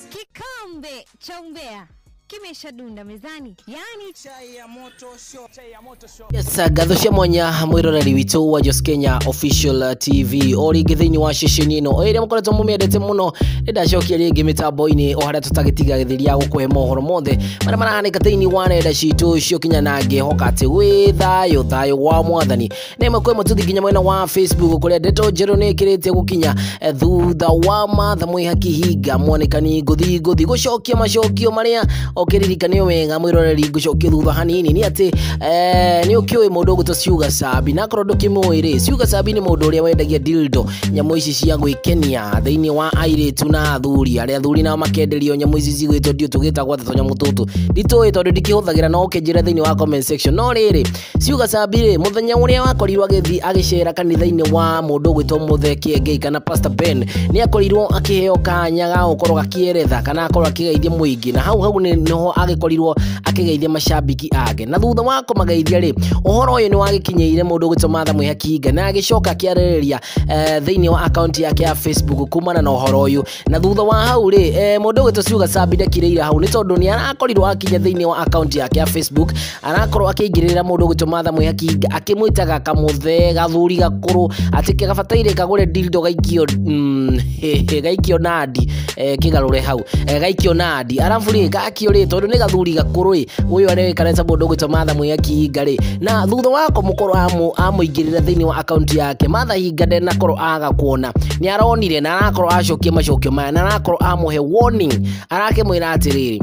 Kikombe cha umbea kimeshadunda mezani, yani chai ya moto show, chai ya moto show. Yes, ngatho cia mwanya mwiroreri witu wa Jos Kenya Official TV o rĩngĩ thĩinĩ wa ceceni ĩno o ĩrĩa mũkoretwo mũmĩendete mũno. Nĩndacokia rĩngĩ mĩtambo-inĩ o harĩa tũtagĩtigagĩrĩria gũkũhe mohoro mothe marĩa marahanĩka thĩinĩ wa nenda citũ cia ũkinyana. Ngĩhoka atĩ wĩ thayũ, thayũ wa mwathani na ĩmwe kwa ĩmwe. Tũthiĩ nginya mwena wa Facebook kũrĩa ndeto njerũ nĩ ĩkĩrĩte gũkinya thutha wa Martha Mwĩhaki Hinga mwonekani ngũthi ngũthi gũcokia macokio marĩa ũkĩririkanio wega. Mwĩroreri, ngũcokia thutha hanini nĩ atĩ nĩ ũkĩũĩ mũndũ ũgwĩtwo Ciuga Sabi, na akorwo ndũkĩmũĩ rĩ, Ciuga Sabi nĩ mũndũ ũrĩa wendagia dildo, nyamũ ici cia gwĩkenia thĩinĩ wa airĩtu na athuri, arĩa athuri nao makenderio nyamũ ici cigwĩtwo ndiũ tũgĩtagwo atĩ tũnyamũ tũtũ nditũĩ tondũ ndikĩhũthagĩra, no ũkĩnjĩra thĩinĩ wa comment section. No rĩrĩ, Ciuga Sabi rĩ, mũthenya ũrĩa wakorirwo agĩthiĩ agĩcera kanitha-inĩ wa mũndũ ũgwĩtwo Mũthee Kĩengei kana Pastor Ben, nĩ akorirwo akĩheo kanya ga gũkorwo akĩeretha kana akorwo akĩgeithia mũingĩ, na hau hau nĩho agĩkorirwo akĩgeithia macambiki ake, na thutha wa kũmageithia rĩ, ũhoro ũyũ nĩ wagĩkinyĩire mũndũ ũgwĩtwo Martha Mwĩhaki Hinga na agĩcoka akĩarĩrĩria thĩinĩ wa akaunti yake ya Facebook kumana na ũhoro ũyũ. Na thutha wa hau rĩ, mũndũ ũgwĩtwo Ciuga Sabi ndakirĩire hau, nĩ tondũ nĩ arakorirwo akinya thĩinĩ wa akaunti yake ya Facebook, arakorwo akĩingĩrĩra mũndũ ũgwĩtwo Martha Mwĩhaki Hinga akĩmwĩtaga kamũthee gathuri gakũrũ atĩ gabataire kagũre dildo gaikio gaikio nandi kĩgarũre hau gaikio nandi, arabu rĩ gakio rĩ tondũ nĩ gathuri gakũrũ ĩ ũyũ arewĩkana ta mũndũ ũgwĩtwo Martha Mwĩhaki Hinga rĩ. Na thutha wa kũmũkorwo amũingĩrĩra thĩinĩ wa akaunti yake, Martha Hinga ndenakorwo aga kuona, nĩ aronire na arakorwo acokia macokio maya na arakorwo amũhe warning, arakĩmwĩra atĩrĩrĩ: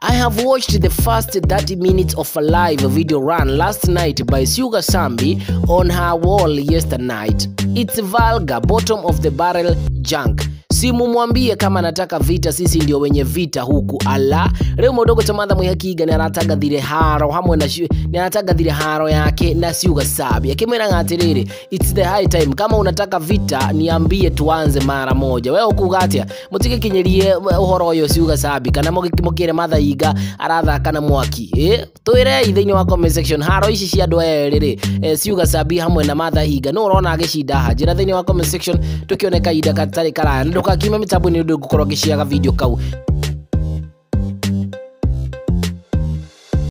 "I have watched the first 30 minutes of a live video run last night by Sugar Sambi on her wall yesterday night. It's vulgar, bottom of the barrel junk. Simumwambie kama nataka vita, sisi ndio wenye vita huku." Ala, rĩu mũndũ ũgwĩtwo Martha Mwĩhaki Hinga nĩ aratangathire haro hamwe na nĩ aratangathire haro yake na Sugar Sabi akĩmwĩraga atĩrĩrĩ, "It's the high time. Kama unataka vita niambie tuanze mara moja." We ũkuga atĩa? Mũtigĩkinyĩrie ũhoro ũyũ Sugar Sabi kana mũkĩre Martha Hinga arathaka na mwaki? Twĩrei thĩinĩ wa comment section, haro ici cia andũ aya erĩ rĩ, Sugar Sabi hamwe na Martha Hinga, nũ ũrona agĩcinda haha? Njĩra thĩinĩ wa comment section, tũkĩone kahinda gatarĩ karaya, na ndũkakiume mĩtambo-inĩ ũndũ ngũkorwo ngĩciaga video kau.